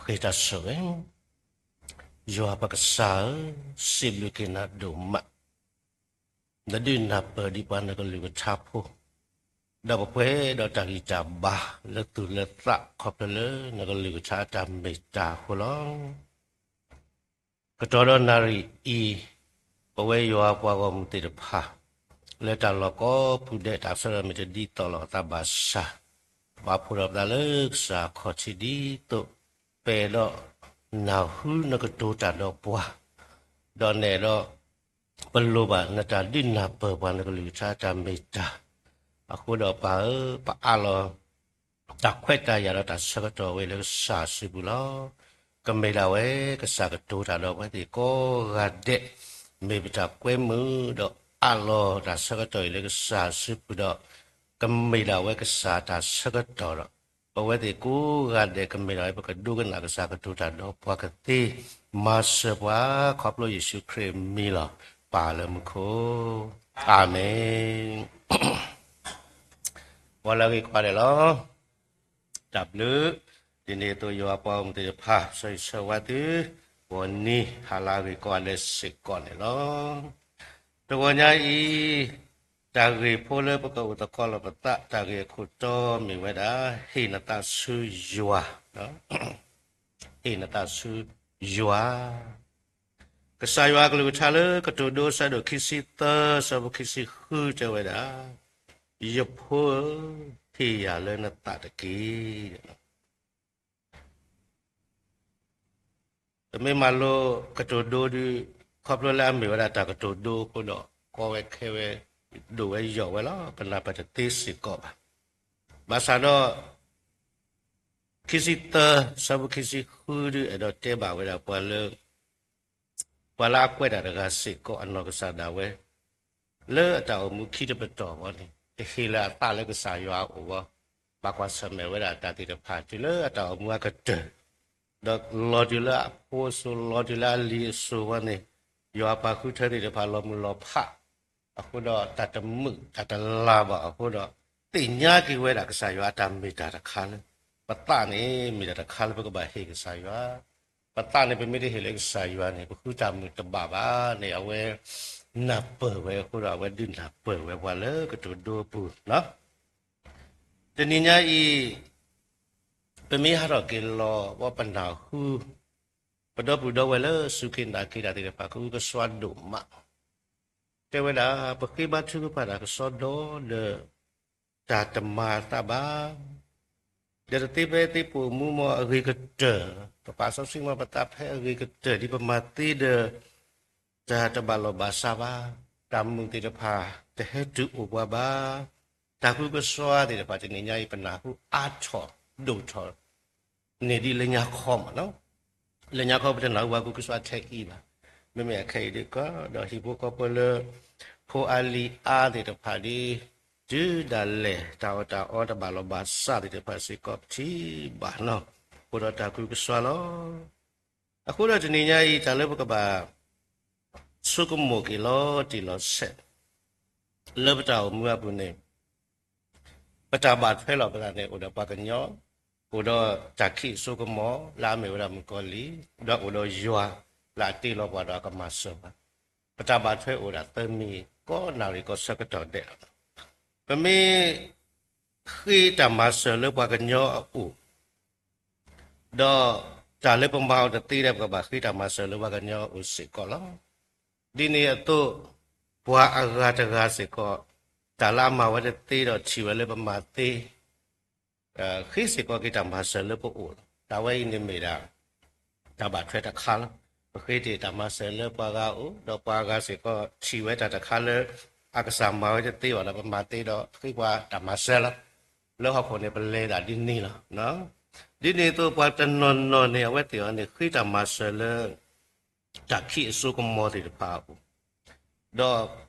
ဃ့တၢ်ဆိၣ်ဂ့ၤ. ယွၤပကစၢ်ဧၢ, စံးဘျုးက့ၤနၤဒိၣ်မး, နဒုးနၢ်ပၢၢ်ဒံးပှၤနကလုၢ်ကထါဖိ, ဒီးပပှဲၤဒီးတၢ်ဂံၢ်တၢ်ဘါလၢသူၣ်လၢသး ခီဖျိလၢနကလုၢ်ကထါအတၢ်မ့ၢ်တၢ်အဃိလီၤ. ကတီၢ်ဒီးနၣ်ရံၣ်အံၤ, ပဝဲယွၤပှၤဂီၢ်မုၢ်သ့ၣ်တဖၣ် လၢတၢ်လီၢ်ကိးပူၤဒဲး တၢ်ဆၢကတီၢ်မ့ၢ်တဒ်သိးလိာ်အသးဘၣ်ဆၣ်, ဘၣ်ဖှိၣ်ထီၣ်ပသးလၢကစၢ်အခီၣ်ထံးဒ်သိး ပအဲၣ်ဒိးနၢ်ဟူနကတိၤတၢ်ဒီးပှၤ, ဒီးနအဲၣ်ဒိး ပလိၣ်ဘၣ်နတၢ်ဒုးနၢ်ပၢၢ်ပှၤ နကလုၢ်ကထါတၢ်မ့ၢ်တၢ်, အဃိဒီးပၢ်ဧၢ, ပအးလီၤ တၢ်ခွဲးတၢ်ယာ်ဒီးတၢ်ဆၢကတီၢ်ဝဲလၢကစၢ်အစုပူၤလီၤ. ကမ့ၢ်ဒၣ်ဝဲကစၢ်ကတိၤတၢ်ဒီးပဝဲသ့ၣ်ကိးဂၤဒဲး, မ့ၢ်ပတၢ်ကွဲမုာ်ဒီးအးလီၤတၢ်ဆၢကတီၢ်အံၤလၢကစၢ်အစုပူၤဒီး, ကမ့ၢ်ဒၣ်ဝဲကစၢ်တၢ်ဆၢကတီၢ်ဒီး, ပဝဲသ့ၣ်ကိးဂၤဒဲး ကမ့ၢ်ဒၣ်ဝဲပကဒိကနၣ်ကစၢ်ကတိၤတၢ်ဒီးပှၤကသ့, မၤစၢၤပှၤ ခီဖျိယ့ၣ်ၡူးခရံာ်အမံၤလီၤ. ပၢ်လၢမူခိၣ်, အၤမ့ၣ်. ပှၤလၢအဂ့ၤကိးဂၤဒဲးလီၤ. တၢ်ဘျုး, ဒ်န့ၣ်အသိးယွၤပှၤဂီၢ်မုၢ်သ့ၣ်တဖၣ် ဆၢဂ့ၤဆၢဝါသု, ဂီၤနံၤဟါလၢအဂ့ၤကိးဂၤဒဲးစ့ၢ်ကီးန့ၣ်လီၤ. တဂီၤညါအံၤ, တၢ်ဂ့ၢ်ဖိလၢပကအိၣ်သကိးလိာ်ပသး တၢ်ဂ့ၢ်အခိၣ်တီမ့ၢ်ဝဲဒၣ် ဟ့ၣ်နသးဆူယွၤ, ဟ့ၣ်နသးဆူယွၤ. ကစၢ်ယွၤအကလုၢ်ကထါလၢကတိၤဒိ အဆၢဒိၣ်ခံဆံသၢ အဆၢဖိခံဆံဃုတဲဝဲဒၣ်, ယဖိဧၢ, ဟ့ၣ်ယၤလၢနသးတက့ၢ်. ပမ့ၢ်မၤလိကတိၤဒိဒီး ခီဖျိလၢအမ့ၢ်ဝဲဒၣ်တၢ်ကတိၤဒိအဃိဒီး ကီဝဲခဲဝဲ, ဒိၣ်ဝဲယိာ်ဝဲလီၤ, ပနၢ်ပၢၢ်တသ့စ့ၢ်ကီးဘၣ်. ဘၣ်ဆၣ်ဒီး ခံဆံသၢ အဆၢဖိခံဆံဃုဒီး အဲၣ်ဒိးတဲဘၣ်ဝဲဒၣ်ပှၤလၢ ပှၤလၢအကွဲးတၢ်တဂၤစ့ၢ်ကီး အနီၢ်ကစၢ်ဒၣ်ဝဲ လၢအတၢ်အိၣ်မူခံတပတီၢ်အဂီၢ်န့ၣ် တဟ့ၣ်လၢအသးလၢကစၢ်ယွၤအအိၣ်အဂီၢ်, ဘၣ်ကွၢ်ဆၢၣ်မဲာ်ဝဲဒၣ်တၢ်သ့ၣ်တဖၣ်တုၤလၢအတၢ်အိၣ်မူအကတၢၢ်, ဒီးလီၤတုၤလၢအဖိအစိၤ လီၤတုၤလၢအလံၤအစိၤအဂီၢ်န့ၣ်, ယွၤအပှၤဃုထၢသ့ၣ်တဖၣ်လီၤမုၢ်လီၤဖး အဃိဒီးတၢ်တမုာ်တၢ်တလၤဘၣ်အဃိဒီး, သ့ၣ်ညါက့ၤဝဲဒၣ်ကစၢ်ယွၤအတၢ်မ့ၢ်တၢ်တခါလၢ ပသးန့ၣ်မ့ၢ်တၢ်တခါလၢပကဘၣ်ဟ့ၣ်ကစၢ်ယွၤ, ပသးန့ၣ် ပမ့ၢ်တဟ့ၣ်လၢကစၢ်ယွၤန့ၣ် ပဃုတၢ်မုာ်တဘၣ်ဘၣ်န့ၣ် အဝဲနၢ်ပၢၢ်ဝဲအဃိဒီး အဝဲဒုးနၢ်ပၢၢ်ဝဲပှၤလၢကတိၤဒိအပူၤလီၤ. တနံၤညါအံၤ ပမ့ၢ်ဟးထီၣ်က့ၤလီၤ ပနၢ်ဟူ ပဒီပုၢ်ဒီဝဲၢ်လၢစူၢ်က့ၤနာ်က့ၤတၢ်သ့ၣ်တဖၣ် ကဟုကစွါဒိၣ်မး, တဲဝဲဒၣ် ပဃ့ဘါထုကဖၣ်တၢ်ကစီဒီဒီး တၢ်တမၤအသးဘၣ်, ဒီးတသ့ဖဲသ့ပိာ်မူမ့ၢ်အဂ့ၤကတၢၢ်, ပပာ်စီဆှံမ့ၢ်ပသးဖဲအဂ့ၤကတၢၢ် ဒ်ပမၤသ့ဒီး တၢ်တဘၣ်လိာ်ဘၣ်စးဘၣ်, တၢ်မုာ်သ့ၣ်တဖၣ် တဟဲတုၤအိၣ်ပှၤဘၣ်, တၢ်ဃုကစွါသ့ၣ်တဖၣ် တနံၤညါအံၤ ပနၢ်ဟူအါထီၣ်ဒိၣ်ထီၣ်န့ၣ်ဒ်လၢညါခီမးလီၤ. လၢညါခီပတနၢ်ဟူပှၤဃုကစွါထဲအံၤဘၣ်. မ့မ့ၢ်အခဲအံၤဒ်ကီး ဒီးဟံၣ်ဖိဃီဖိလၢ ဖိအါလံၤအါသ့ၣ်တဖၣ်ဒ် တုၤဒၣ်လဲာ် တၢ်အီၣ်တၢ်အီတဘၣ်လိာ်ဘၣ်စးသ့ၣ်တဖၣ်စ့ၢ်ကီး ပထံၣ်ဘၣ်နီၤ, အိၣ်ဒီးတၢ်ဃုကစွါလီၤ. အဃိဒီးတနံၤညါအံၤ တၢ်လၢပကဘၣ် ဆိကမိၣ်က့ၤလီၤတံၢ်လီၤဆဲး လၢပတၢ်အိၣ်မူအပူၤန့ၣ် ပတၢ်ဘၣ်ထွဲလိာ်ပသးန့ၣ် အိၣ်ဒီးပှၤကညီ, အိၣ်ဒီးတၢ်ခံးအစိကမီၤ လၢအမ့ၢ်ဝဲဒၣ်မုၣ်ကီၤလံၢ်, ဒီးအိၣ်ဒီးယွၤလၢအတ့လီၤပှၤဒီးအကမၤစၢၤပှၤ, ပတၢ်ဘၣ်ထွဲအိၣ်ဒၣ်သၢမံၤ ကိးနၣ်ရံၣ်ကိးဆၢကတီၢ်ဒဲးလီၤ. ပမ့ၢ်ဃ့တၢ်မၤစၢၤလၢပှၤကညီအအိၣ် ဒီးတၢ်လၢပမၤအီၤတသ့ဒီး ပကဘၣ်ဃ့တၢ်မၤစၢၤလၢပှၤကညီအအိၣ်စ့ၢ်ကီးလီၤ. ဒ်န့ၣ်အသိး ပှၤအဂၤတဂၤစ့ၢ်ကီး တၢ်လၢအမၤဝဲတသ့ဒီးထံၣ်ဝဲလၢပမၤသ့ ဃ့စ့ၢ်ကီးက့ၤတၢ်မၤစၢၤလၢပအိၣ်လီၤ. တၢ်ဝဲအံၤန့ၣ်မ့ၢ်ဒၣ် တၢ်ဘၣ်ထွဲတခါလီၤ. ပဃ့တ့ၢ်တၢ်မၤစၢၤလၢပှၤဂၤအအိၣ် ဒီးပှၤဂၤစ့ၢ်ကီးထံၣ်ဝဲတၢ်တခါလၢ အကစၢ်မၤဝဲတသ့ဘၣ်ဒီး ပမၤသ့ဒီးဃ့ပှၤတၢ်မၤစၢၤလီၤ. လၢဟီၣ်ခိၣ်န့ၣ် ပလဲၤဒၣ်ဒ်န့ၣ်လီၤ. ဒ်န့ၣ်အသိးပှၤတနီၤနီၤန့ၣ် အဝဲသ့ၣ်အီၤန့ၣ် ဃ့တၢ်မၤစၢၤလၢ တၢ်ခံးအစိကမီၤသ့ၣ်တဖၣ်အအိၣ်, ဒီး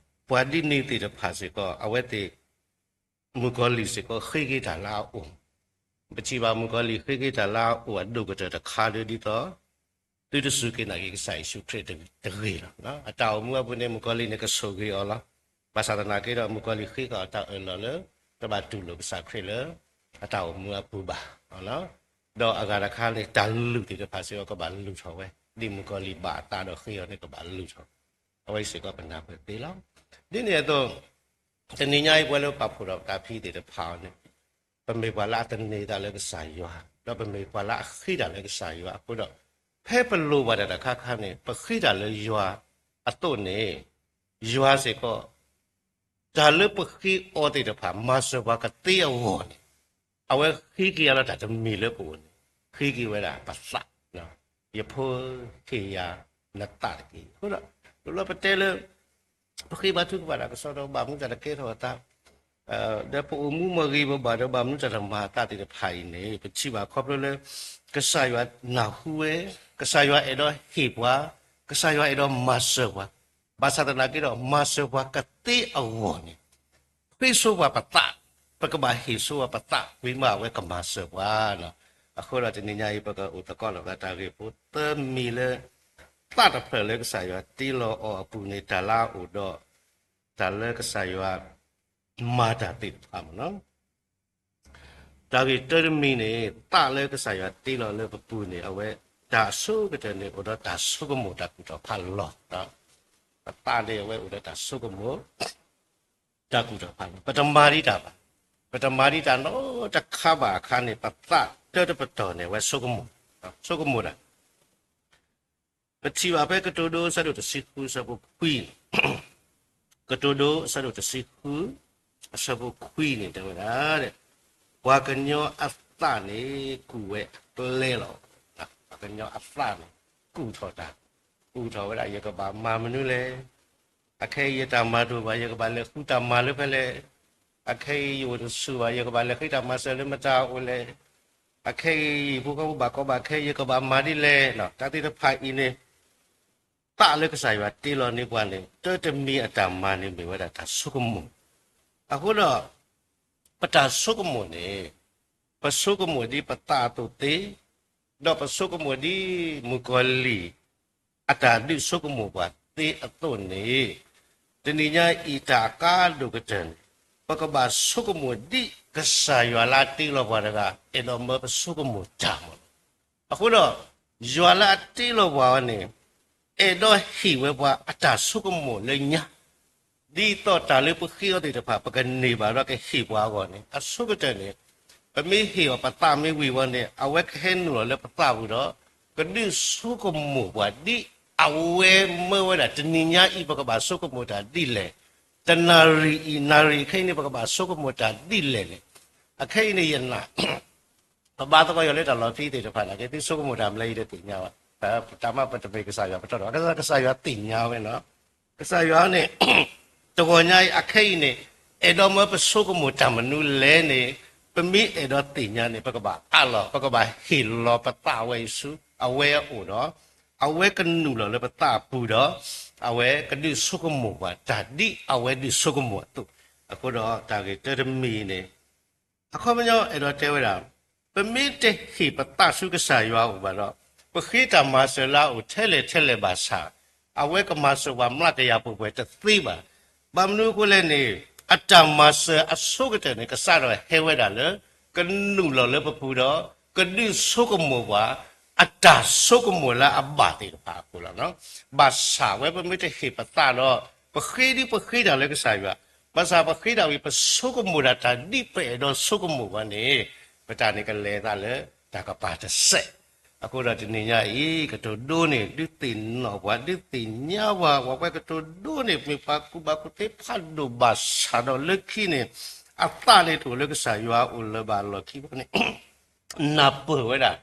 ပှၤဒ်န့ၣ်သ့ၣ်တဖၣ်စ့ၢ်ကီး အဝဲသ့ၣ် မုၣ်ကီၤလံၢ်စ့ၢ်ကီး ဃ့က့ၤတၢ်လၢအအိၣ်, ပထံၣ်ဘၣ်မုၣ်ကီၤလံၢ်ဃ့က့ၤတၢ်လၢအအိၣ်အဒိၣ်ကတၢၢ်တခါဒီး ဒ်သိး သုတစူၢ်က့ၤနာ်က့ၤကစၢ်ယ့ၣ်ၡူးခရံာ်တဂ့ၤလီၤ. အတၢ်အိၣ်မူအပူၤန့ၣ် မုၣ်ကီၤလံၢ်န့ၣ် ကဆိၣ်ဂ့ၤအီၤလီၤ. ဘၣ်ဆၣ်သနာ်က့ဒီး မုၣ်ကီၤလံၢ်ဃ့ဃာ်အီၤတၢ်အၢၣ်လီၤလၢ တဘၣ်တူၢ်လိာ်ကစၢ်ခရံာ်လၢ အတၢ်အိၣ်မူအပူၤဘၣ်. ဒီးအဂၤတခါန့ၣ် တၢ်လုၢ်သ့ၣ်တဖၣ်စ့ၢ်ကီးကဘၣ်လုၢ်ထီၣ်ဝဲ, ဒ်မုၣ်ကီၤလံၢ်ဘၣ်အသးဒီးဃ့အီၤန့ၣ်ကဘၣ်လုၢ်ထီၣ်, အဝဲအံၤစ့ၢ်ကီးပနၢ်ပၢၢ်သ့လီၤ. ဒ်န့ၣ်အသိး တနံၤညါအံၤပဝဲလၢပာ်ဖှိၣ်ဒီးပတၢ်ဖံးသ့ၣ်တဖၣ်အံၤန့ၣ် ပမ့ၢ်ပှၤလၢအသန့ၤသးလၢကစၢ်ယွၤ, ဒီးပမ့ၢ်ပှၤလၢအဃ့တၢ်လၢကစၢ်ယွၤအဃိဒီး ဖဲပလိၣ်ဘၣ်တၢ်တခါခါန့ၣ် ပဃ့တၢ်လၢယွၤအသိးန့ၣ် ယွၤစ့ၢ်ကီး တၢ်လၢပဃ့အီၤသ့ၣ်တဖၣ် မၤစၢၤပှၤကသ့အဂီၢ်န့ၣ် အဝဲဃ့က့ၤအလီၢ်တၢ်တမံၤလၢပအိၣ်န့ၣ် ဃ့က့ၤဝဲဒၣ်ပသး, ယဖိဟ့ၣ်ယၤနသးတက့ၢ်. အဃိဒီး တဘျီပတဲလၢ ပဃ့ဘါထုကဖၣ်တၢ်ကစီဒီ ဘၣ်မနုၤတၢ်တကဲထီၣ်အသး ဒီးပအိၣ်မူမ့ၢ်ဂ့ၤဘၣ်ဒီး ဘၣ်မနုၤတၢ်တမၤအသးသ့ၣ်တဖၣ်အံၤန့ၣ် ပထံၣ်ဘၣ်ခီဖျိလၢ ကစၢ်ယွၤနၢ်ဟူဝဲ, ကစၢ်ယွၤအဲၣ်ဒိးဟ့ၣ်ပှၤ, ကစၢ်ယွၤအဲၣ်ဒိးမၤစၢၤပှၤ, ဘၣ်ဆၣ်သနာ်က့ဒီး မၤစၢၤပှၤကသ့အဂီၢ်န့ၣ် ဃ့ဆိပှၤပသး, ပကဘၣ်ဟ့ၣ်ဆိပှၤပသးဝံၤမး အဝဲကမၤစၢၤပှၤ. အဃိဒီးတနံၤညါအံၤ ပကအိၣ်သကိးလီၤပသးတၢ်ဂ့ၢ်ဖိသၢမံၤလၢ သးတဖျၢၣ်လၢကစၢ်ယွၤတ့လီၤအီၤအပူၤန့ၣ် တၢ်လၢအအိၣ်ဒီး တၢ်လၢကစၢ်ယွၤမၤတၢ်သ့ၣ်တဖၣ်မ့ၢ်နီၤ. တၢ်ဂ့ၢ်တၢတမံၤန့ၣ် သးလၢကစၢ်ယွၤတ့လီၤလၢပပူၤန့ၣ် အဝဲတၢ်အဆိကတၢၢ်န့ၣ် အိၣ်ဒီးတၢ်ဆိကမိၣ်တၢ်ကူၣ်ထီၣ်ဖးလီၤ. ပသးန့ၣ် အဝဲအိၣ်ဒီးတၢ်ဆိကမိၣ် တၢ်ကူၣ်ထီၣ်ဖးလီၤ. ပတမၤဒံးတၢ်ဘၣ်. ပတမၤဒံးတၢ်နီတခါဘၣ်အခါန့ၣ် ပသးတၢတပတီၢ်န့ၣ် အဝဲဆိကမိၣ်, ဆိကမိၣ်တၢ် ပထံၣ်ဘၣ်ဖဲကတိၤဒိအဆၢဒိၣ်တဆံဃုအဆၢဖိခွံန့ၣ်, ကတိၤဒိအဆၢဒိၣ်တဆံဃု အဆၢဖိခွံန့ၣ် တဲဝဲဒၣ်, ပှၤကညီအသးန့ၣ် ကူၣ်ဝဲအကျဲလီၤ. ပှၤကညီအသးန့ၣ် ကူၣ်ထီၣ်တၢ်, ကူၣ်ထီၣ်ဝဲဒၣ် ယကဘၣ်မၤမနုၤလဲၣ်, အခဲအံၤယတၢ်မၤတအိၣ်ဘၣ် ယကဘၣ်လဲၤဃုတၢ်မၤလၢဖဲလဲၣ်, အခဲအံၤယအိၣ်တဆူၣ်ဘၣ် ယကဘၣ်လဲၤဃုတၢ်မၤစၢၤလၢမတၤအိၣ်လဲၣ်, အခဲအံၤယဖိဃီဖိဘၣ်ကီဘၣ်ခဲ ယကဘၣ်မၤဒ်လဲၣ်, တၢ်သ့ၣ်တဖၣ်အံၤန့ၣ် သးလၢကစၢ်ယွၤတ့လီၤန့ၢ်ပှၤန့ၣ် တၢတမံၤအတၢ်မၤန့ၣ် မ့ၢ်ဝဲဒၣ်တၢ်ဆိကမိၣ်. အဃိဒီး ပတၢ်ဆိကမိၣ်န့ၣ် ပဆိကမိၣ်ဒ်ပသးအသိးသ့, ဒီးပဆိကမိၣ်ဒ်မုၣ်ကီၤလံၢ် အတၢ်ဒုးဆိကမိၣ်ပှၤသ့အသိးန့ၣ်, တနံၤညါအံၤတၢ်အကါဒိၣ်ကတၢၢ်န့ၣ် ပကဘၣ်ဆိကမိၣ်ဒ်ကစၢ်ယွၤလၢအတ့လီၤပှၤတဂၤ အဲၣ်ဒိးမၢပဆိကမိၣ်တၢ်မ့ၢ်လီၤ. အဃိဒီး ယွၤလၢအတ့လီၤပှၤအီၤန့ၣ် အဲၣ်ဒိးဟ့ၣ်ဝဲပှၤအတၢ်ဆိကမိၣ်လၢညါ, ဒ်သိးတၢ်လၢပဃ့အီၤသ့ၣ်တဖၣ် ပကန့ၢ်ဘၣ်ဒီးကဟ့ၣ်ပှၤအဂီၢ်န့ၣ် အဆိကတၢၢ်န့ၣ် ပမ့ၢ်ဟ့ၣ်အီၤပသးမ့ၢ်ဝံၤဝဲန့ၣ် အဝဲကဟဲနုာ်လီၤလၢပသးပူၤဒီး ကဒုးဆိကမိၣ်ပှၤ ဒ်အဝဲမၢဝဲဒၣ် တနံၤညါအံၤ ပကဘၣ်ဆိကမိၣ်တၢ်ဒ်လဲၣ်, တနၣ်ရံၣ်အံၤ နၣ်ရံၣ်ခဲအံၤန့ၣ် ပကဘၣ်ဆိကမိၣ်တၢ်ဒ်လဲၣ်န့ၣ်, အခဲအံၤန့ၣ်ယနာ် ပဘါသကိးယွၤလၢတၢ်လီၤဖံးသ့ၣ်တဖၣ်နာ်က့ သုဆိကမိၣ်တၢ်မနုၤလဲၣ် ယတသ့ၣ်ညါဘၣ်, တၢ်မၤပတမ့ၢ်ကစၢ်ယွၤပတီၢ်ဒီး ကစၢ်ယွၤသ့ၣ်ညါဝဲလီၤ. ကစၢ်ယွၤန့ၣ် တဂီၤညါအံၤ အခဲအံၤန့ၣ် အဲၣ်ဒိးမၢပဆိကမိၣ်တၢ်မနုၤလဲၣ်န့ၣ် ပမ့ၢ်အဲၣ်ဒိးသ့ၣ်ညါန့ၣ် ပကဘၣ်အးလီၤ ပကဘၣ်ဟ့ၣ်လီၤပသးဝဲအံၤဆူ အဝဲအအိၣ်ဒီး အဝဲကနုာ်လီၤလၢပသးအပူၤဒီး အဝဲကဒုးဆိကမိၣ်ပှၤ တၢ်ဒ်အဝဲဒုးဆိကမိၣ်အသိး, အဃိဒီးတၢ်ဂ့ၢ်တၢတမံၤန့ၣ် အခီပညီအဲၣ်ဒိးတဲဝဲဒၣ်, ပမ့ၢ်တဟ့ၣ်ပသးဆူကစၢ်ယွၤအအိၣ်ဘၣ်ဒီး ပဃ့တၢ်မၤစၢၤလၢအအိၣ်ထဲလဲၣ်ထဲလဲၣ်ဘၣ်ဆၣ်, အဝဲကမၤစၢၤပှၤမျးကယၤပှဲၤပှဲၤတသ့ဘၣ်. ဘၣ်မနုၤအဃိလဲၣ်န့ၣ် အတၢ်မၤစၢၤအဆိကတၢၢ်န့ၣ် ကစၢ်ဒီးဟဲဝဲဒၣ်လၢ ကနုာ်လီၤလၢပပူၤဒီး ကဒုးဆိကမိၣ်ပှၤ အတၢ်ဆိကမိၣ်လၢအဘၣ်သ့ၣ်တဖၣ်အဃိလီၤ. ဘၣ်ဆၣ်ဝဲပမ့ၢ်တဟ့ၣ်ပသးဒီး ပဃ့ဒ်ပဃ့တၢ်လၢကစၢ်ယွၤ, ဘၣ်ဆၣ်ပဃ့တၢ်ဝံၤ ပဆိကမိၣ်ဒၣ်တၢ်ဒ်ပအဲၣ်ဒိးဆိကမိၣ်ပှၤန့ၣ် ပတၢ်န့ၣ်ကလဲၤသးလၢတၢ်ကပၤတစဲး. အဃိဒီးတနံၤညါအံၤ ကတိၤဒိန့ၣ် ဒုးသ့ၣ်နီၣ်ပှၤ ဒုးသ့ၣ်ညါပှၤ ပှၤကွဲးကတိၤဒိန့ၣ် မ့ၢ်ပှၤကူၣ်ဘၣ်ကူၣ်သ့ဖးဒိၣ်ဘၣ်ဆၣ်ဒီးလၢခံန့ၣ် အသးန့ၣ်တအိၣ်လၢကစၢ်ယွၤအအိၣ်လၢၤဘၣ်အလီၢ်ခံဘၣ်န့ၣ် နၢ်ပၢၢ်ဝဲဒၣ်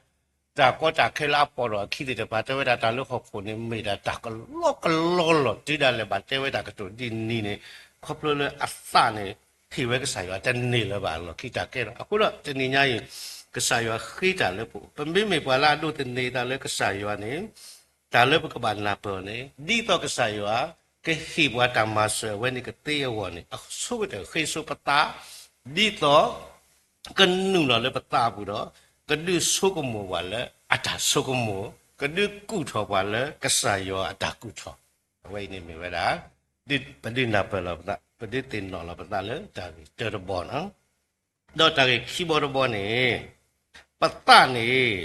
တၢ်ကီတၢ်ခဲလၢအပိာ်ထီၣ်အခံသ့ၣ်တဖၣ် တဲဝဲဒၣ်တၢ်လၢဟီၣ်ခိၣ်န့ၣ် မ့ၢ်ဒၣ်တၢ်ကလီကလီလီၤတုၤဒၣ်လဲာ် ဘၣ်တဲဝဲဒၣ်ကတိၤဒ်န့ၣ်န့ၣ် ခီဖျိလၢအသးန့ၣ် ဟ့ၣ်ဝဲကစၢ်ယွၤတန့ၢ်လၢၤဘၣ်အလီၢ်ခံတၢ်ကဲထီၣ်. အဃိဒီးတနံၤညါအံၤ ကစၢ်ယွၤဃ့တၢ်လၢပအိၣ် ပမ့မ့ၢ်ပှၤလၢအဒိးသန့ၤသးလၢကစၢ်ယွၤန့ၣ် တၢ်လၢပကဘၣ်နၢ်ပၢၢ်အီၤန့ၣ် ဒ်သိးကစၢ်ယွၤ ကဟ့ၣ်ပှၤတၢ်မၤစၢၤအဝဲန့ၣ်ကသ့အဂီၢ်န့ၣ် အဆိကတၢၢ်ဃ့ဆိပသး ဒ်သိး ကနုာ်လီၤလၢပသးအပူၤဒီး ကဒုးဆိကမိၣ်ပှၤလၢအတၢ်ဆိကမိၣ်, ကဒုးကူၣ်ထီၣ်ပှၤလၢကစၢ်ယွၤအတၢ်ကူၣ်ထီၣ်. အဝဲအံၤန့ၣ်မ့ၢ်ဝဲဒၣ် ပဒုးနၢ်ပၢၢ်လီၤပသး ပဒုးသ့ၣ်နီၣ်လီၤပသးလၢတၢ်ဂ့ၢ်တၢတဘီန့ၣ် ဒီးတၢ်ဂ့ၢ်ခံဘီတဘီန့ၣ် ပသးန့ၣ်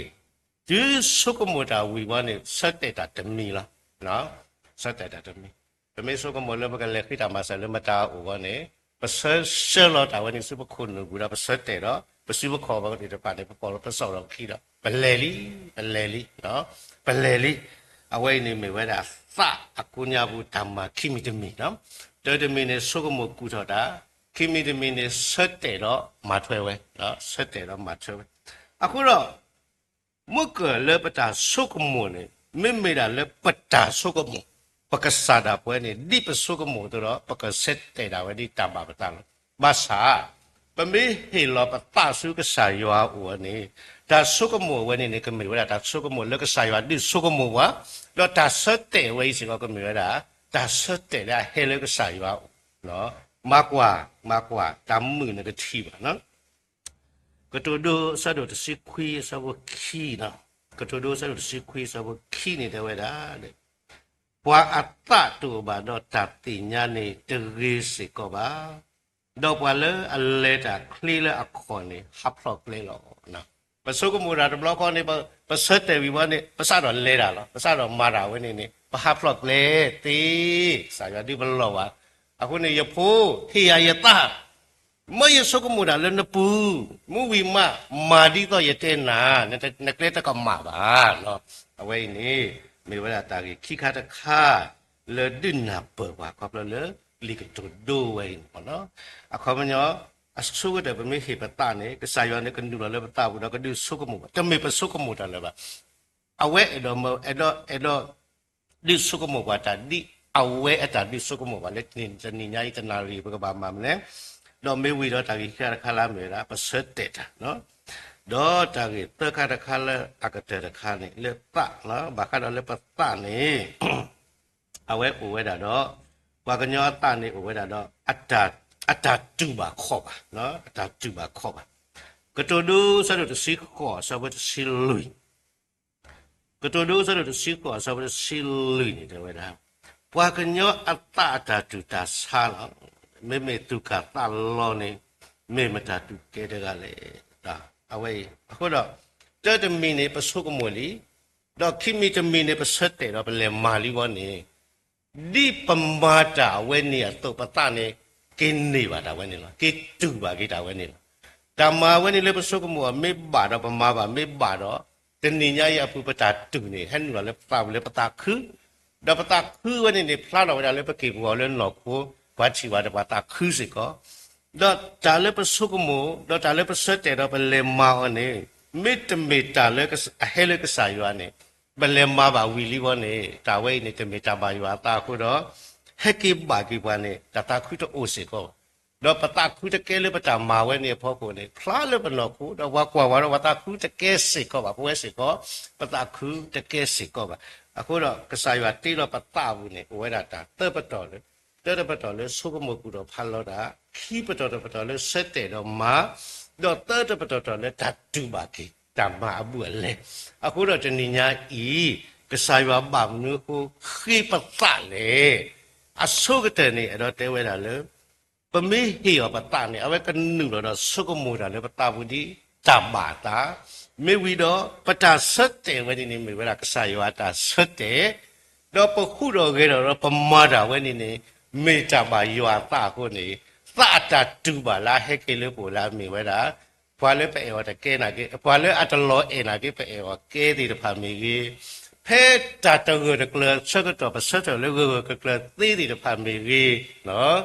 တုၤဆိကမိၣ်တၢ်ဝံၤဝဲန့ၣ် ဆၢတဲာ်တၢ်တမံၤလီၤ. ဆၢတဲာ်တၢ်တမံၤ. ပမ့ၢ်ဆိကမိၣ်လၢပကလဲၤဃ့တၢ်မၤစၢၤလၢမတၤအအိၣ်ဝဲန့ၣ် ပဆၢဆှၢလီၤတၢ်ဝဲန့ၣ်ဆူပခိၣ်နူာ်ပူၤဒီး ပဆၢတဲာ်ဒီး ပစုပခီၣ်သ့ၣ်တဖၣ်န့ၣ် ပပိာ်လီၤပစီၣ်လီၤပခံဒီး ပလဲၤလံ, ပလဲၤလံ, ပလဲၤလံ. အဝဲအံၤန့ၣ်မ့ၢ်ဝဲဒၣ်သးအကိးညါပူၤတၢ်မၤခံမံၤတမံၤ. တၢ်တမံၤန့ၣ် ဆိကမိၣ်ကူၣ်ထီၣ်တၢ်, ခံမံၤတမံၤန့ၣ် ဆၢတဲာ်ဒီးမၤထွဲဝဲ, ဆၢတဲာ်ဒီးမၤထွဲဝဲ. အဃိဒီး မုၢ်ကၢၢ်လၢပတၢ်ဆိကမိၣ်န့ၣ် မ့မ့ၢ်ဒၣ်လၢပတၢ်ဆိကမိၣ်, ပကစၢ်ဒၣ်ပဝဲန့ၣ် ဒ်ပဆိကမိၣ်အသိးဒီး ပကဆၢတဲာ်ဒၣ်ဝဲဒ်တၢ်ဘၣ်ပသးလီၤ. ဘၣ်ဆၣ် ပမ့ၢ်ဟ့ၣ်လီၤပသးဆူကစၢ်ယွၤအအိၣ်ဝဲန့ၣ် တၢ်ဆိကမိၣ်အဝဲန့ၣ်န့ၣ် ကမ့ၢ်ဝဲဒၣ်တၢ်ဆိကမိၣ်လၢကစၢ်ယွၤဒုးဆိကမိၣ်ပှၤ, ဒီးတၢ်ဆၢတဲာ်ဝဲအံၤစ့ၢ်ကီးကမ့ၢ်ဝဲဒၣ် တၢ်ဆၢတဲာ်လၢအဟဲလၢကစၢ်ယွၤအအိၣ်. မၤကွၢ်, မၤကွၢ်, တၢ်မုာ်နကထံၣ်ဘၣ် ကတိၤဒိအဆၢဒိၣ်တဆံခွံအဆၢဖိခံ, ကတိၤဒိအဆၢဒိၣ်တဆံခွံအဆၢဖိခံန့ၣ်တဲဝဲဒၣ်, ပှၤအသးတအိၣ်ဘၣ်ဒီးတၢ်သ့ၣ်ညါန့ၣ်တဂ့ၤစ့ၢ်ကီးဘၣ်, ဒီးပှၤလၢအလဲၤတၢ်ချ့လၢအခီၣ်န့ၣ် ဟးဖျိးကျဲလီၤ. ပဆိကမိၣ်တၢ်တဘျီဃီန့ၣ် ပဆၢတဲာ်ဝံၤဝဲန့ၣ် ပစးထီၣ်လဲၤတၢ်လီၤ, ပစးထီၣ်မၤတၢ်ဝဲန့ၣ်န့ၣ် ပဟးဖျိးကျဲသ့, ကစၢ်ယွၤဒုးပလီၢ်ဘၣ်. အဃိန့ၣ် ယဖိ ဟ့ၣ်ယၤယသး မၢယဆိကမိၣ်တၢ်လၢနပူၤ, မ့ၢ်ဝံၤမး မၤဒ်သိးယတဲနၤ, နကျဲတကမၣ်ဘၣ်. အဝဲအံၤန့ၣ် မ့ၢ်ဝဲဒၣ်တၢ်ဂ့ၢ်ခံခါတခါ လၢဒုးနၢ်ပၢၢ်ပှၤခီဖျိလၢ လံာ်ကတိၤဒိဝဲအံၤန့ၣ်လီၤ. အခီပညီ အဆိကတၢၢ်ပမ့ၢ်ဟ့ၣ်ပသးန့ၣ် ကစၢ်ယွၤန့ၣ်ကနုာ်လီၤလၢပသးပူၤဒီးကဒုးဆိကမိၣ်ဘၣ်, တမ့ၢ်ပဆိကမိၣ်တၢ်လၢၤဘၣ်. အဝဲအဲၣ်ဒိးမၢ, အဲၣ်ဒိး, အဲၣ်ဒိး ဒုးဆိကမိၣ်ပှၤတၢ်ဒ်အဝဲအတၢ်ဒုးဆိကမိၣ်ပှၤလၢတနံၤညါအံၤ တနၣ်ရံၣ်ပကဘၣ်မၤမနုၤလဲၣ်. ဒီးမ့ၢ်ဝံၤဒီးတၢ်ဂ့ၢ်ခံခါတခါလၢအမ့ၢ်ဝဲဒၣ် ပဆၢတဲာ်တၢ်, ဒီးတၢ်ဂ့ၢ်သၢခါတခါလၢအကတၢၢ်တခါန့ၣ် လၢသး, ဘၣ်ဃးဒီးလၢပသးန့ၣ် အဝဲအိၣ်ဝဲဒၣ်ဒီး ပှၤကညီအသးန့ၣ်အိၣ်ဝဲဒၣ်ဒီး အတၢ်တူၢ်ဘၣ်ခီၣ်ဘၣ်, အတၢ်တူၢ်ဘၣ်ခီၣ်ဘၣ်. ကတိၤဒိအဆၢဒိၣ်တဆံဃိးအဆၢဖိတဆံလွံၢ် ကတိၤဒိအဆၢဒိၣ်တဆံဃိးအဆၢဖိတဆံလွံၢ်န့ၣ် တဲဝဲဒၣ်, ပှၤကညီအသးအတၢ်တူၢ်တၢ်ဆါလီၤ. မ့မ့ၢ်သူၣ်ကၢ်သးလီၤန့ၣ် မ့ၢ်မတၤတူၢ်ကဲတဂၤလဲၣ်. အဝဲအံၤ အဃိဒီး တၢတမံၤန့ၣ် ပဆိကမိၣ်လံ, ဒီးခံမံၤတမံၤန့ၣ် ပဆၢတဲာ်ဒီးပလဲၤမၤလံဝဲန့ၣ် ဒ်ပမၤတၢ်အဝဲန့ၣ်အသိး ပသးန့ၣ် က့ၤန့ၢ်ဘၣ်တၢ်ဝဲန့ၣ်လီၤ. က့ၤတူၢ်ဘၣ်က့ၤတၢ်ဝဲန့ၣ်လီၤ. တၢ်မၤဝဲန့ၣ်လၢပဆိကမိၣ်အီၤမ့ၢ်ဘၣ်ဒီး ပမၤဘၣ်မ့ၢ်ဘၣ်ဒီး တနံၤညါအံၤအပူၤပတၢ်တူၢ်န့ၣ် ဟဲနုာ်လီၤလၢပသးပူၤလၢပသးခု, ဒီးပသးခုဝဲန့ၣ်န့ၣ် ဖျါထီၣ်ဝဲဒၣ်လၢပက့ၤပှၤအီၤလၢနီၢ်ခိ, ပှၤထံၣ်ဘၣ်ဒီးပှၤသးခုစ့ၢ်ကီး ဒီးတၢ်လၢပဆိကမိၣ် ဒီးတၢ်လၢပဆၢတဲာ်ဒီးပလဲၤမၤအီၤန့ၣ် မ့တမ့ၢ်တၢ်လၢအဟဲလၢကစၢ်ယွၤန့ၣ် ပလဲၤမၤဘၣ်ဝံၤလံဝဲန့ၣ် တၢ်ဝဲအံၤန့ၣ် တမ့ၢ်တၢ်ဘၣ်ယွၤအသးအဃိဒီး ဟဲက့ၤဘၣ်က့ၤပှၤန့ၣ် တၢ်သးခုတအိၣ်စ့ၢ်ကီးဘၣ်. ဒီးပသးခုတကဲလၢပတၢ်မၤဝဲန့ၣ်အဖီခိၣ်န့ၣ် ဖျါလၢပနီၢ်ခိ ဒီးပှၤကွၢ်ဝဲဒီးပှၤသးခုတကဲစ့ၢ်ကီးဘၣ်, ပဝဲစ့ၢ်ကီး ပသးခုတကဲစ့ၢ်ကီးဘၣ်. အဃိဒီး ကစၢ်ယွၤတ့လီၤပသးပူၤန့ၣ် အိၣ်ဝဲဒၣ်တၢ်သၢပတီၢ်လၢ တၢတပတီၢ်လၢဆိကမိၣ်ကူၣ်ထီၣ်ဖးလီၤတၢ်, ခံပတီၢ်တပတီၢ်လၢဆၢတဲာ်ဒီးမၤ, ဒီးသၢတပတီၢ်တပတီၢ်လၢတၢ်တူၢ်ဘၣ်က့ၤ တၢ်မၤအဘူးအလဲ. အဃိဒီးတနံၤညါအံၤ ကစၢ်ယွၤဘၣ်မနုၤအဃိဃ့ပသးလဲၣ်. အဆိကတၢၢ်န့ၣ် အဲၣ်ဒိးတဲဝဲဒၣ်လၢ ပမ့ၢ်ဟ့ၣ်အီၤပသးန့ၣ် အဝဲကနုာ်လီၤဒီးဆိကမိၣ်တၢ်လၢပသးပူၤဒ်တၢ်ဘၣ်အသး, မ့ၢ်ဝံၤဒီး ပတၢ်ဆၢတဲာ်ဝဲန့ၣ်န့ၣ် မ့ၢ်ဝဲဒၣ်ကစၢ်ယွၤအတၢ်ဆၢတဲာ်, ဒီးပဃုာ်ဒီးဂဲၤဒီး ဒီးပမၤတၢ်ဝဲန့ၣ်န့ၣ် မ့ၢ်တၢ်ဘၣ်ယွၤအသးအဃိန့ၣ် သးအတၢ်တူၢ်ဘၣ်လၢအဟဲက့ၤလၢပအိၣ်လၢအမ့ၢ်ဝဲဒၣ် ပှၤလၢပအဲၣ်အီၤတကဲနာ်က့, ပှၤလၢအတလီၤအဲၣ်နာ်က့ ပအဲၣ်အီၤကဲသ့ၣ်တဖၣ်မ့ၢ်ဂ့ၤ, ဖဲတၢ်တဂၢၢ်တကျၢၤဆၢကတီၢ် ပဆၢထၢၣ်လၢဂၢၢ်ဂၢၢ်ကျၢၤကျၢၤသ့သ့ၣ်တဖၣ်မ့ၢ်ဂ့ၤ,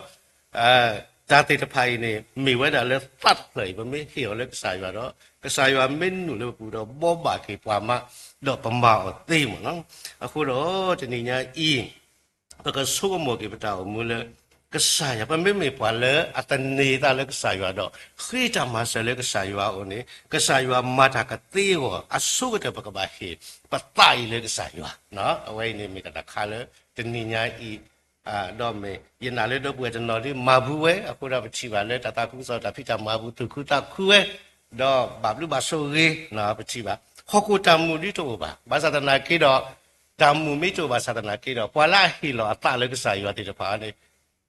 တၢ်သ့ၣ်တဖၣ်အံၤန့ၣ် မ့ၢ်ဝဲဒၣ်လၢသးတဖျၢၣ်အံၤ ပမ့ၢ်ဟ့ၣ်အီၤလၢကစၢ်ယွၤဒီး ကစၢ်ယွၤမ့ၢ်နုာ်လၢပပူၤဒီးဘှီဘၣ်က့ၤပှၤမး ဒီးပမၤအီၤသ့မ့ၢ်နီၤ. အဃိဒီးတနံၤညါအံၤ ပကဆိကမိၣ်က့ၤပတၢ်အိၣ်မူလၢ ကစၢ်ယွၤ ပမ့မ့ၢ်ပှၤလၢအသန့ၤသးလၢကစၢ်ယွၤဒီး ဃ့တၢ်မၤစၢၤလၢကစၢ်ယွၤအအိၣ်န့ၣ် ကစၢ်ယွၤမၤတၢ်ကသ့အဂီၢ် အဆိကတၢၢ်ပကဘၣ်ဟ့ၣ်ပသးအံၤလၢကစၢ်ယွၤ. အဝဲအံၤန့ၣ်မ့ၢ်တၢ်တခါလၢတနံၤညါအံၤ ဒီးမ့ၢ်ယနာ်လၢဒီပုၢ်ဝဲၢ်တနီၤဒ်မၤဘူးဝဲ အဃိဒီးပထံၣ်ဘၣ်လၢတၢ်သးခုကစီၣ်တၢ်ဖံးတၢ်မၤအပူၤ သူၣ်ခုသးခုဝဲ ဒီးဘၣ်ဘျုးဘၣ်ဆိၣ်ဂ့ၤ ပထံၣ်ဘၣ် ဟီၣ်ခိၣ်တၢ်မုာ်ဒ်တအိၣ်ဘၣ် ဘၣ်ဆၣ်သနာ်က့ဒီး တၢ်မုာ်မ့ၢ်တအိၣ်ဘၣ်ဆၣ်သနာ်က့ဒီး ပှၤလၢအဟ့ၣ်လီၤအသးလၢကစၢ်ယွၤသ့ၣ်တဖၣ်န့ၣ်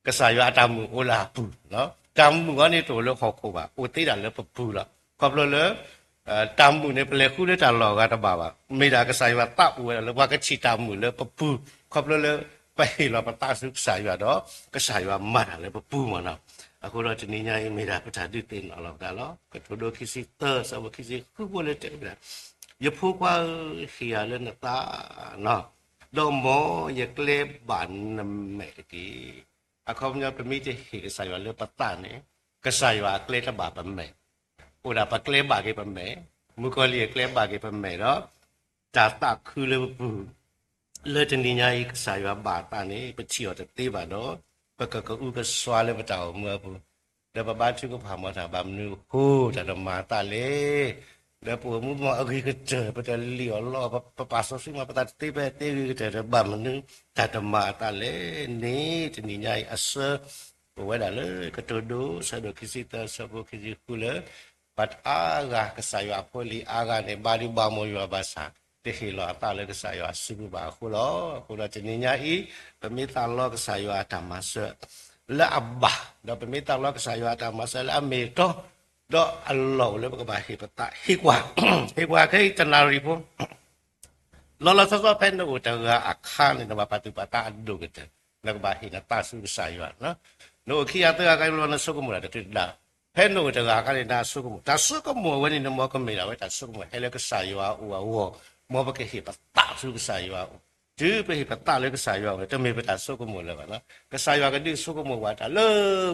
ကစၢ်ယွၤအတၢ်မုာ်အိၣ်လၢအပူၤ တၢ်မုာ်အီၤန့ၣ်တအိၣ်လၢဟီၣ်ခိၣ်ဘၣ် အိၣ်သ့ဒၣ်လၢပပူၤလီၤ. ခီဖျိလၢ တၢ်မုာ်န့ၣ် ပလဲၤဃုလၢတၢ်လီၢ်အဂၤတဘၣ်ဘၣ်. မ့ၢ်ဒၣ်ကစၢ်ယွၤသးအိၣ်ဝဲဒၣ်လၢပှၤကထံၣ်တၢ်မုာ်လၢပပူၤ ခီဖျိလၢပဟ့ၣ်လီၤပသးဆူကစၢ်ယွၤဒီး ကစၢ်ယွၤမၤတၢ်လၢပပူၤမ့ၢ်နီၤ. အဃိဒီးတနံၤညါအံၤမ့ၢ်ဒၣ်ပတၢ်ဒုးသ့ၣ်နီၣ်လီၤပသးလီၤ. ကတိၤဒိခံဆံသၢ ဆၢဖိခံဆံဃုဖိလၢတဲဝဲဒၣ်, ယဖိခွါဧၢ, ဟ့ၣ်ယၤလၢနသး ဒီးမ်ယကျဲဘၣ်နမဲာ်တက့ၢ်. အခီပညီ ပမ့ၢ်တဟ့ၣ်ကစၢ်ယွၤလၢပသးန့ၣ် ကစၢ်ယွၤအကျဲတဘၣ်ပမဲာ်, အိၣ်ဒၣ်ပကျဲဘၣ်က့ၤပမဲာ်, မုၣ်ကီၤလံၢ်အကျဲဘၣ်က့ၤပမဲာ်ဒီး တၢ်သးခုလၢပပူၤ လၢတနံၤညါအံၤ ကစၢ်ယွၤဘၣ်အသးန့ၣ် ပထံၣ်အီၤတသ့ဘၣ်ဒီး ပကကအုကစွါလၢပတၢ်အိၣ်မူအပူၤ ဒီးပဘါထုကဖၣ်မၤတၢ်ဘၣ်မနုၤအဃိ တၢ်တမၤအသးလဲၣ်. ဒီးပအိၣ်မူမ့ၢ်အဂ့ၤကတၢၢ် ပတလံၣ်အီၣ်လီအီၣ် ပပာ်စီဆှံမၤပသးတသ့ ပသ့ဂ့ၤကတၢၢ်ဒီး ဘၣ်မနုၤတၢ်တမၤအသးလဲၣ်န့ၣ် တနံၤညါအံၤအဆၢ အိၣ်ဝဲဒၣ်လၢကတိၤဒိ ဆၢဒိၣ်ခံဆံသၢ ဆၢဖိခံဆံဃုလၢ ပှၤအါဂၤကစၢ်ယွၤအဖိလံၤအါဂၤန့ၣ် ဘါဒုးဘၣ်မိၢ်ယွၤဘၣ်ဆၣ် တဟ့ၣ်လီၤအသးလၢကစၢ်ယွၤအစုပူၤဘၣ်အဃိလီၤ. အဃိဒီးတနံၤညါအံၤ ပမ့ၢ်သးလီကစၢ်ယွၤအတၢ်မၤစၢၤ လၢအဘၣ်, ဒီးပမ့ၢ်သးလီကစၢ်ယွၤအတၢ်မၤစၢၤလၢအမ့ၢ်အတီ, ဒီးအလီၢ်အိၣ်လၢပကဘၣ်ဟ့ၣ်ပသး ဟ့ၣ်ကွၢ်, ဟ့ၣ်ကွၢ်ခဲအံၤတနၣ်ရံၣ်ဖိ လီၤလီၤဆီဆီဖဲနအိၣ်တဂၤအခါန့ၣ် နဘၣ်ပာ်သူၣ်ပာ်သးအဒိၣ်ကတၢၢ်, နကဘၣ်ဟ့ၣ်နသးဆူကစၢ်ယွၤ, နအိၣ်ခံဂၤသၢဂၤအခါန့ၣ် နဆိကမိၣ်တၢ်တတုၤဒၣ်, ဖဲနအိၣ်တဂၤအခါန့ၣ် နဆိကမိၣ်, တၢ်ဆိကမိၣ်အဝဲန့ၣ် နမ့ၢ်ကမ့ၢ်ဒၣ်ဝဲတၢ်ဆိကမိၣ်ဟဲလၢကစၢ်ယွၤအအိၣ်အဂီၢ်, မ်ပကဟ့ၣ်ပသးဆူကစၢ်ယွၤအအိၣ်, တုၤပဟ့ၣ်ပသးလၢကစၢ်ယွၤအအိၣ်န့ၣ် တမ့ၢ်ပတၢ်ဆိကမိၣ်လၢၤဘၣ်, ကစၢ်ယွၤကဒုးဆိကမိၣ်ပှၤတၢ်လၢ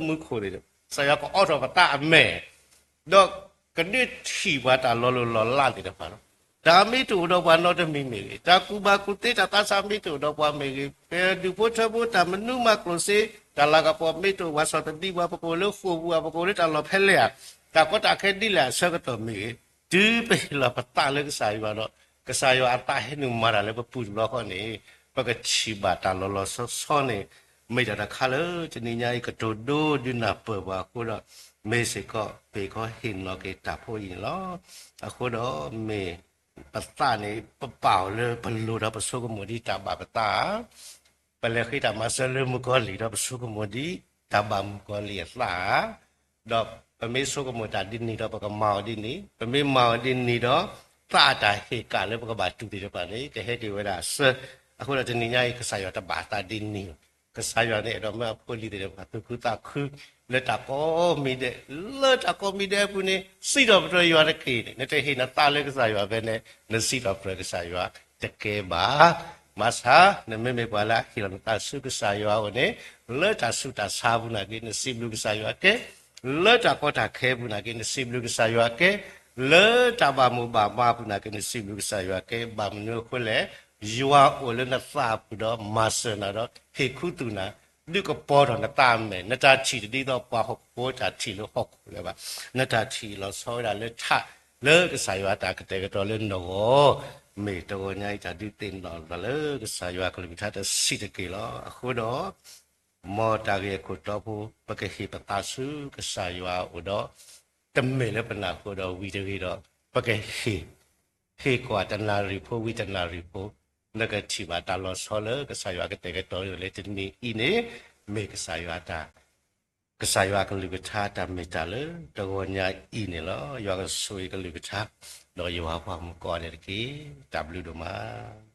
မူခိၣ်န့ၣ်, ကစၢ်ယွၤကအိးထီၣ်ပသးအမဲာ် ဒီးကဒုးထံၣ်ပှၤတၢ်လီၤလိၢ်လီၤလးသ့ၣ်တဖၣ်လီၤ. တၢ်မ့ၢ်တအိၣ်ဒီးပှၤနီတမံၤမ့ၢ်ဂ့ၤ, တၢ်ကူၣ်ဘၣ်ကူၣ်သ့ တၢ်သးစၢ်မ့ၢ်တအိၣ်ဒီးပှၤမ့ၢ်ဂ့ၤ, ပဒူၣ်ဖိထၢဖိ တၢ်မနုၤမၤကျိၣ်စ့, တၢ်လၤကပီၤမ့ၢ်တအိၣ်, ပှၤစီၣ်တဒံးပှၤ, ပကအိၣ်လၢဃိာ်ပူၤဧါ, ပကအိၣ်လၢတၢ်လီၢ်ဖဲလဲၣ်ဧါ, တၢ်ကီတၢ်ခဲဒ်လဲၣ်အဆၢကတီၢ်မ့ၢ်ဂ့ၤ, တုၤပဟ့ၣ်လီၤပသးလၢကစၢ်ယွၤဒီး ကစၢ်ယွၤအသးဟဲနုာ်မၤတၢ်လၢပပူၤတဘျီဃီန့ၣ်, ပကထံၣ်ဘၣ်တၢ်လီၤလီၤဆီဆီန့ၣ်, မ့ၢ်တၢ်တခါလၢတနံၤညါအံၤ ကတိၤဒိဒုးနၢ်ပၢၢ်ပှၤအဃိဒီး, မ့ၢ်စ့ၢ်ကီး ပ့ၤကီဟ့ၣ်နီၤက့ၤတၢ်ဖိအံၤန့ၣ်လီၤ. အဃိဒီးမ့ၢ်ပသးန့ၣ် ပပာ်အီၤလၢပလိၤဒီးပဆိကမိၣ်ဒ်တၢ်ဘၣ်ပသးဧါ, ပလဲၤဃ့တၢ်မၤစၢၤလၢမုၣ်ကီၤလံၢ်ဒီးပဆိကမိၣ်ဒ်တၢ်ဘၣ်မုၣ်ကီၤလံၢ်အသးဧါ, ဒီးပမ့ၢ်ဆိကမိၣ်တၢ်ဒ်န့ၣ်ဒီးပကမၤအီၤဒ်န့ၣ်, ပမ့ၢ်မၤအီၤဒ်န့ၣ်ဒီး သးအတၢ်ဟ့ၣ်ကၣ်လၢပကဘၣ်တူၢ်သ့ၣ်တဖၣ်န့ၣ် ကဟဲက့ၤဝဲဒၣ်အဆၢ, အဃိဒီးတနံၤညါအံၤ ကစၢ်ယွၤတဘၣ်သးဒ်န့ၣ်, ကစၢ်ယွၤန့ၣ် အဲၣ်ဒိးမၢအဖိလံၤသ့ၣ်တဖၣ်သူၣ်ခုသးခု လၢတၢ်ကိးမံၤဒဲး, လၢတၢ်ကိးမံၤဒဲးအပူၤန့ၣ် စံးထီၣ်ပတြၢၤယွၤတက့ၢ်န့ၣ်, နတဟ့ၣ်နသးလၢကစၢ်ယွၤဖဲန့ၣ် နစံးထီၣ်ပတြၢၤကစၢ်ယွၤတကဲဘၣ်. မၤဆါ နမ့မ့ၢ်ပှၤလၢအဟ့ၣ်လီၤနသးဆူကစၢ်ယွၤအအိၣ်န့ၣ်, လၢတၢ်ဆူးတၢ်ဆါအပူၤနာ်က့ နစံးဘျုးကစၢ်ယွၤကဲ, လၢတၢ်ကီတၢ်ခဲအပူၤနာ်က့ နစံးဘျုးကစၢ်ယွၤကဲ, လၢတၢ်ဘၣ်မိၣ်ဘၣ်မးအပူၤနာ်က့ နစံးဘျုးကစၢ်ယွၤကဲ, ဘၣ်မနုၤအဃိလဲၣ်, ယွၤအိၣ်လၢနသးအပူၤဒီးမၤစၢၤနၤဒီး ဟ့ၣ်ခူသူၣ်နၤ, ဒုးကပီၤထီၣ်နသးအမဲာ်, နတၢ်ထံၣ်တဒ်သိးပှၤဟီၣ်ခိၣ်ဖိတၢ်ထံၣ်လၢဟီၣ်ခိၣ်လၢၤဘၣ်, နတၢ်ထံၣ်လီၤဆီဝဲဒၣ်လၢထး, လၢကစၢ်ယွၤတၢ်ကတဲာ်ကတီၤလၢနဂီၢ်, မ့ၢ်တဂီၤညါအံၤတၢ်ဒုးသ့ၣ်နီၣ်လီၤလၢကစၢ်ယွၤကလုၢ်ကထါတဆံးတက့ၢ်လီၤ. အဃိဒီး မ်တၢ်ဂ့ၢ်အခိၣ်တီဖိ ပကဟ့ၣ်ပသးဆူကစၢ်ယွၤအအိၣ်ဒီး တမ့ၢ်လၢပနၢ်ဟူဒီးဝံၤတဂ့ၤဒီး ပကဟ့ၣ်, ဟ့ၣ်ကွၢ်တနၣ်ရံၣ်ဖိဝံၤတနၣ်ရံၣ်ဖိ, နကထံၣ်ဘၣ်တၢ်လီၤဆီလၢကစၢ်ယွၤကတဲာ်ကတီၤလၢတနံၤအံၤန့ၣ်, မ့ၢ်ကစၢ်ယွၤတၢ်, ကစၢ်ယွၤကလုၢ်ကထါတၢ်မ့ၢ်တၢ်လၢတဂီၤညါအံၤန့ၣ်လီၤ. ယွၤကဆိၣ်ဂ့ၤကလုၢ်ကထါ, ဒီးယွၤပှၤမုၣ်ကီၢ်န့ၣ်တက့ၢ်. တၢ်ဘျုးဒိၣ်မး.